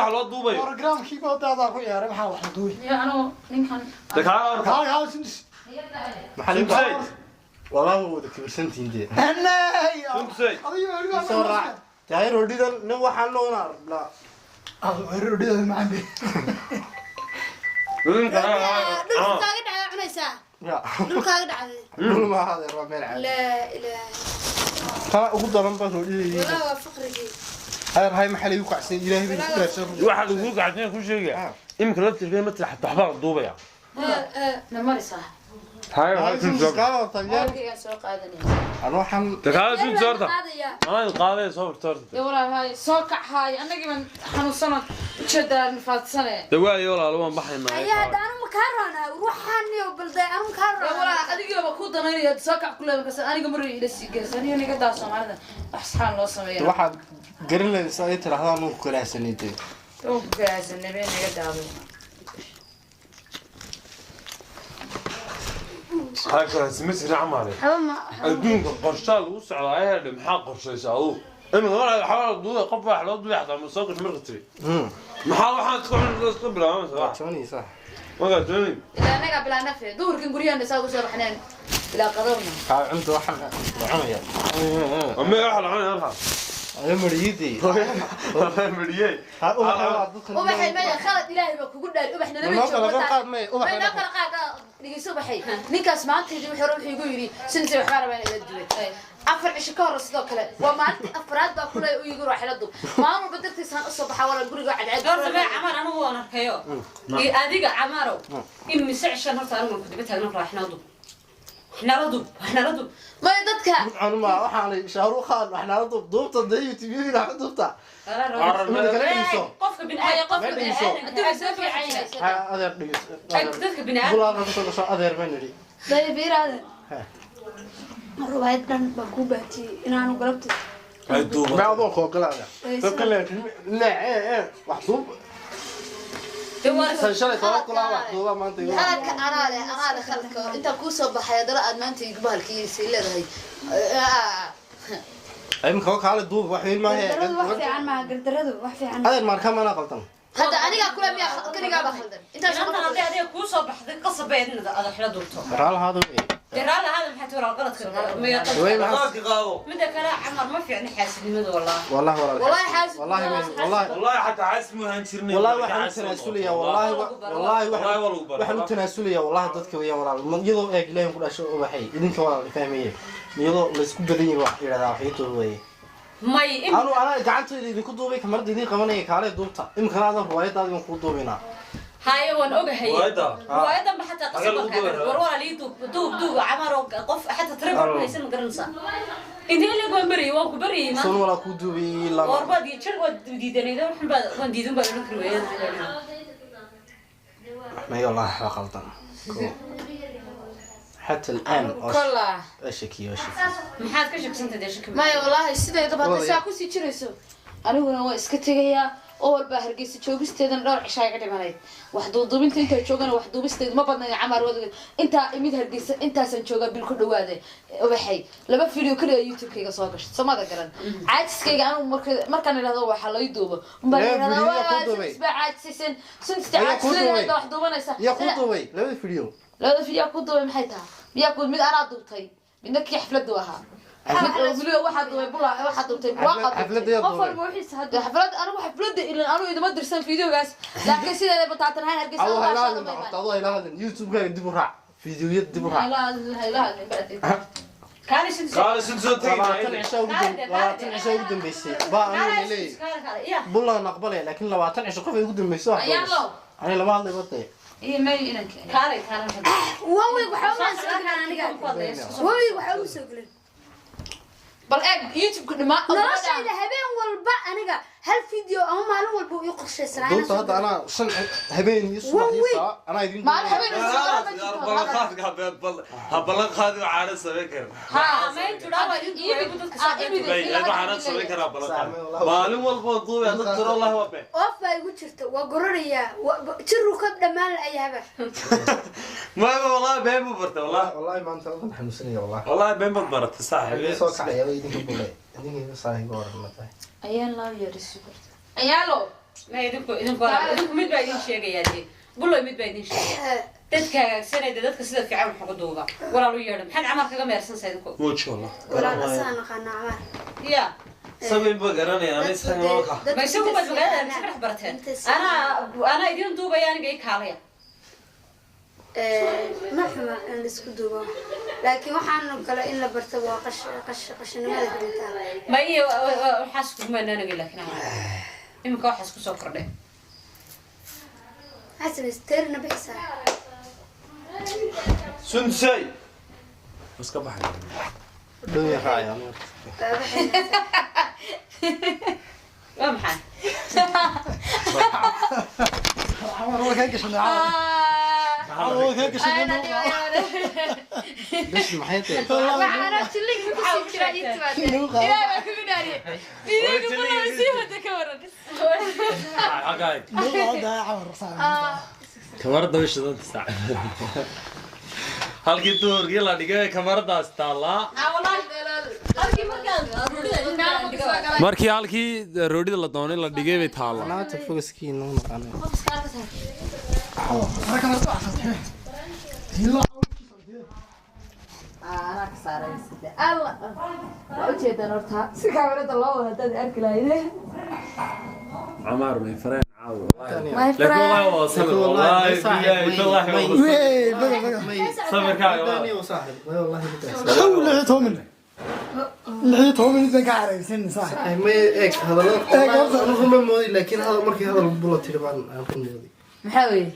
Wax loo duubayo. Programkii baa daadaa ku ciyaaray, maxaa wax la duubay? Iyo anuu ninkan. De kaala horta. Kaal kaal, Sundus. Maxaa Sundusay. Walaahi wada kibirsantihiin dee. Anay. Sundusay. Adiga weligaa. Soo raac tahay roodhidan nin waxaan loona la. Ah, roodhida macaan be. Dhulka kaaga dhacday cunaysaa. Ya. Dhulkaaga dhacday. Dhul ma ahaadee, waa meel caadi. Laa ilaaha. Taa ugu daran baa roodhidayda. Walaa waa faqrigii. Adeer, hay, maxaa laygu kacsan? Ilaahay bay ku dhaarsan. Waxa lagu gacsan ku sheegaya. Imika laftirkeeda ma tira xataa waxbaa la duubaya. Na marisaa. Hay. Hay, Sundus, kaala horta miyaa? Warkaygaan soo qaadanaya. Anu waxaan De kaala Sundus horta. Qaadaya. Anaa qaaday, soo horta horta. Dee walaal, haay, soo kac, haay, annagii baan xanuunsano, ujeedaa nifaadsane. De waayo walaalo, waan baxaynaa. Ayaa hadda anu ma kaa roonaa ruuxaan iyo balday anu ma kaa Dee roonaa. walaal, adigiiba kuu danaynaya, soo kac kule markaas aniga mar ila sii geysa, aniga niga daa. Soomaalida wax saxaan loo sameeya. Waxaad garan lahayd ay tiraahdaa nuku kalaahsanay dee. Waan ku garaacsanay, been naga daabay. Hay, kala simis racmaale. Haba ma. Adduunka qorshaa lagu socdaa ay hadhe, maxaa qorshaysa aduu imika? Mar waxaa la duubay, qof wax loo duubay xataa ma soo gasho marka tiri maxaa waxaan iska xun iska bilaabmaysa Waa wax jabanaysaa. Markaa doonay. Ilaa annagaa bilaa nafe duhurkan guryahan saa ugu soo baxneen ilaa qadowna. Kaa cunta, waxaan la cunaya. Ama waxa la cunaya halkaa. Ayo mariyidii. Mariyey. Ha, ubaxa waa dadkan. Ubaxay, maya, khalad ilaahay baa kugu dhaari, ubax nalama. Noo kala qaad, may ubax. May noo kala qaad, dhegeyso ubaxay, ninkaas maantaydii wuxuu hore wuxuu igu yidhi sinse waxbaa rabaa in ila duway 4 cisho ka hor. Sidoo kale waa maalintii afraad baa kule u igu raaxila dub maalin walba dartiisaan usoo baxaa walaa guriga cadceed. Horta mee Camar, anigu waan arkayo iyo adiga Camarow, imise cishan horta anigu ku daba taagnan, waxnala dub, waxnala dub, waxnala dub. Maya dadka. Anuma waxaan Shaaruukh Khan waxnaala duub duubta dee YouTube-yada wax duubta. Mida kale dhegeyso. Qofka bini'aadam, qofka Ma dhegeyso. bini'aadamka soo fiican yahay. Ha, adeer, dhegeyso. Dadka bini'aadam. Bulaada kasoo gasho, adeer baan nidhi. Daya fiiraade. Ha. Ruwaayad dhan baa kuu baatiyey inaanu galabta. Ay duuba. Ma adoo koogalaada dadka le ee wax duub. San shalay toban kulaa wax duuba maanta igu. Khaladka anaa leh, anaa leh khaladka. Intaan kuu soo baxay haddana aad maanta igu bahalkiisay leedahay. Imika kaale duub, wax weyn maahe. Gardaradu wax fiican maaha, gardaradu wax fiican maaha. Adeer, maarka mana qaldan. Hadda anigaa kule miyaa keligaa baa khaldan intaas? Inantan hadday adiga kuu soo baxday qasab bay inaad ada xila duubto. Raalahaada wey. Dee raalli ahaada, maxay tahay walaal qaladka maya? Wey. Qaladka maxaa Qaadka qaado. Mida kale Camar, ma fiicna xaasidnimada wallahi. Wallahi walaal. Wallahi xaasid. Wallahi wallahi. Wallahi xataa xaasid mu ahaan jirnay. Wallahi waxaan u tanaasulayaa, wallahi wallahi. Wallahi waa lagu baray. Waxaan u tanaasulayaa wallahi dadka weeyaan walaal. Iyadoo eeg ilaahin ku dhasho ubaxay idinka walaal fahmaye, iyadoo laysku badan yahay wax yidhahdaa wax ii duubay. May. Anu anaa gacantayda idinku duubay, kamarada idin qabanaya, kaale duubta. Imikana adan ruwaayadaada idin kuu duubinaa. Haye, waan ogahay. Ruwaayadda? Ruwaayadan ba xataa Xagee qasab lagu baan kaaga duubay? War walaal, ii duub duub duub Camar, oo qof xataa tribal ma haysan, ma garanaysaa intee ilag waan baryay, waan ku baryay sun maanta. Walaa kuu duubay lama. War baad iyo jir waad diidanayda, waxan baad waan diidan baa odhan kari waayay. May wallahi waa qaldan. Ko. حتى الآن kolla. أشكي أشكي. Maxaad ka shaksantay dee? Shaki. Maya wallaahi, sideedaba hadda Walaal. saa kusii jirayso aniguna waa iska tegayaa oo walbaa Hargeysa joogisteedana dhowr cishaa iga dhimanayd. Wax duuduubinta intaa joogana wax duubisteedu ma badnayn. Camar wadageed intaa imid Hargeysa intaasaan joogaa bil ku dhawaade ubaxay laba video kaliya YouTube-kayga soo gashay, soomada garan caajiskayga anigu markaan idhahdo waxaa lay duubo umbaa Lee, idhahdaa video yaa kuu waa duubay? baa caajisaysan sunta. Yaa kuu duubay? Caajisayda wax duubanaysa. يا kuu duubay labada video? Labada video ku duubay maxay tahay? Miyaa ku mid anaa duubtay, midna kii xafladu ahaa, mid weliba waxaa duubay bula, waxaa duubtay buraaqa. xafladda yaa Qof duubay? walba wixiisa Dee hadda. Xaflad anigu xafladda ilan anigu idima dirsan videogaas, laakiin sideeda bataatan ahaan Hargeysa. adoo hayla hadlin horta, adoo hayla hadlin, YouTube-kaaga dib u raac, fiidiyoyada dib u raac. Kaali Sundus. Kaala Sundus tegi. 20 cisho ugu 20 cisho ugu dambeysay baa anigu leeyahay. Kaali kaali ya. Bulaan aqbalaya, laakiin 20 cisho qof ay ugu dambeysay wax Ayaalo. ani lama hadlay batay. Iyo may inanka. Kaali kaali. One week waxba uma soo gelin aniga. One week waxba uma soo gelin. Bal eeg YouTube-ka dhimaa. Noloshayda habeen walba aniga hal video ama maalin walba ii qorshaysanaa inaan Duubta soo hadda geliyo. anaa shan habeen iyo subax iyo One week. saa anaa idin Maalin habeen iyo subax ma jirto. Ha ballan qaadi, waxaana samayn karin. Waxaana samayn karaa ballan qaadi maalin walba oo duubaya dad tiro, wallahi waa been. Oof baa igu jirta, waa goranayaa, jiruu ka dhammaan la-ayahaba. Ma wallahi been buu bartay wallahi. Wallahi maanta waan xanuunsanaya wallahi. Wallahi been baad baratay saaxiib. Soo kacaya idinka bulay idinka saaxiib waran ma tahay. Ayaan loo yeedhay sugarta ayaalo. Ma idinku idinku walaal, idinku mid baa idin sheegayaa dee. Buloy, mid baa idin sheegaya. Dadka hagaagsanaya, dadka sida fiican wax ugu duuba. Walaal, u yeedho. Maxaad Camar kaga meersanaysaa idinku? Muuji wallah. Walaal, asaa naqaana Camar. Ya. Sabin ba garanaya ana isaga marka. Ma isagu baad magaalada mise ka dhex barateen? Anaa idin duubaya, aniga ii kaalaya. Ma xuma in laisku duubo, laakiin waxaanu kale in la barto waa qash qash qashinimada kamid tahay. Ma iyo waxaas kuma anaga, laakiin iminka waxaas kusoo kordhay. Maxaa samaysay? Teerina bixisaa. Sunsay. Iska baxay. Dhow raacaya. Waa bixinaysaa. Waa maxay? Camar waa kaa gashanay Camar, waa kaa gashanay. Bish maxay tahay? Waxaana jilinka kusii jira ii timaadeen. Ilaahay baa kugu dhaariyay, videoga bulow sii wada, ka waran? Xaqay. Nagu qaadahay Camar saa. Kamarada way shidanta saac. Halkii duhurkii la dhigay kamaradaas taallaa. Halkii markaan Markii halkii roodhida la doonay la dhigay bay taallaa. Naata fogaskii noo naqaanay. Marka kamarada waxaa hilo. Anaa ka saaray sida alla waa ujeedaan horta si kaamirada loo wada hadaad arki lahayde. Camaar may fareen caawa. My laakiin wallahi waa sabir, wallahi billahi tallahi waa sabir. Wey baga baga. Sabirkaaga waa. Saaxib, way wallahi billahi. 16 16 minute baan ka caraysan saa. May eeg hadallada. Eeg, horta. Anigu ma moodi, laakiin hadal markii hadal bula tiri baan aan ku moodi. Maxaa weeye?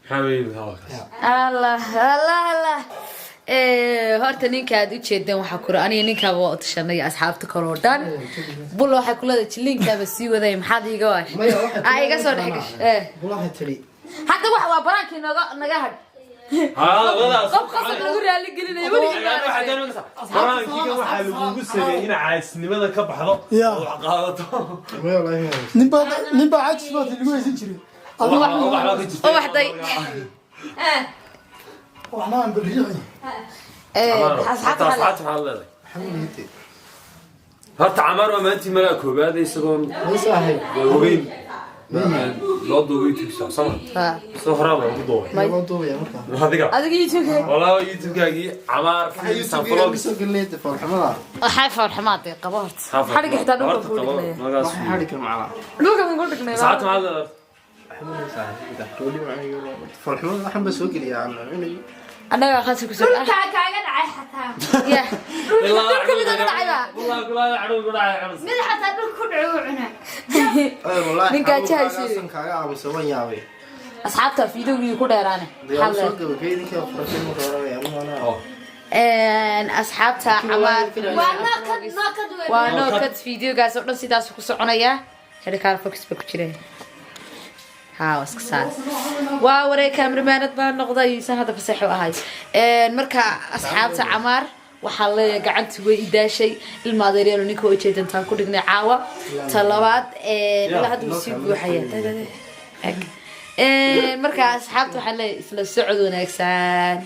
Maxaa weeye hadalkaas? Allah allah allah. Horta ninka aad ujeedeen waxaa kura aniga ninkaaba waa u tashanay, asxaabta kale oo dhan. Bulla waxay ku leedahay jiliinkaaba sii waday, maxaad iiga waash Maya, waxay aa iga soo dhex gashay. Bula waxay tiri Hadda wax waa baraankii naga naga hadh. Hadalladaas. Qof qasab lagu raali gelinayo weligii ma aragtay. Quraankiga waxaa lagugu sameeyey in caasnimada ka baxdo Ya. oo wax qaadato. Maya, wallahi ma Ninbaa ninbaa cajis baad lagu haysan jiray. Adigu Wax wax baa ka jirta. Ubaxday. Waxna aan balriixi. Asxaabta asxaabta maxaad leedahay? Alxamdulillah. Horta Camaar waa maalintii malaa koobaad isagoon May saaxib. ogeyn loo duubay YouTube sama soo horaa baa ugu duubay. May loo duubaya marka. Adiga. Adiga YouTube. Walaa YouTube-kaagii Camaar Waxay Films and YouTube Vlogs. soo gelinay foolxumada. Waxay farxamaad qabo horta xadhiga xitaa dhulka ku dhignay. Waxay xadhiga macala. Dhulka ku dhignay. Asxaabta maxaad leedahay? Alxamdulillah saaxib. Foolxumada waxaan ba soo geliyaa aan cunay. Annaga khasab ku soo Dhulkaa kaaga dhacay xataa. Ya, dhulka mid uga dhacay baa. Walaa kulaa cadhow ku dhacay camal. Mid xataa dhulka ku dhacay wuu cunaa. Wallahi. Ninkaa jahaysiiyey. Kaaga aamusa, waan yaabay. Asxaabta fiidowgii ku dheeraane. Dee soo gabagay idinka furashay marka hore anigu anaa. Asxaabta Camaar Waa nookad nookad wey. Waa nookad videogaas oo dhan sidaas ku soconayaa. Xidhikaal focus ba ku jira. Haa, waa iska saar, waa wareeg, cameramanad baa noqday san hadda faseexo ahay. Marka asxaabta Camaar waxaa leeyahay gacanta way idaashay ilma adeeryaalo ninka oo jeedantaan ku dhignay caawa. Ta labaad ilaa hadda wuu sii buuxaya. Marka asxaabta waxaa leeyahay isla socod wanaagsan.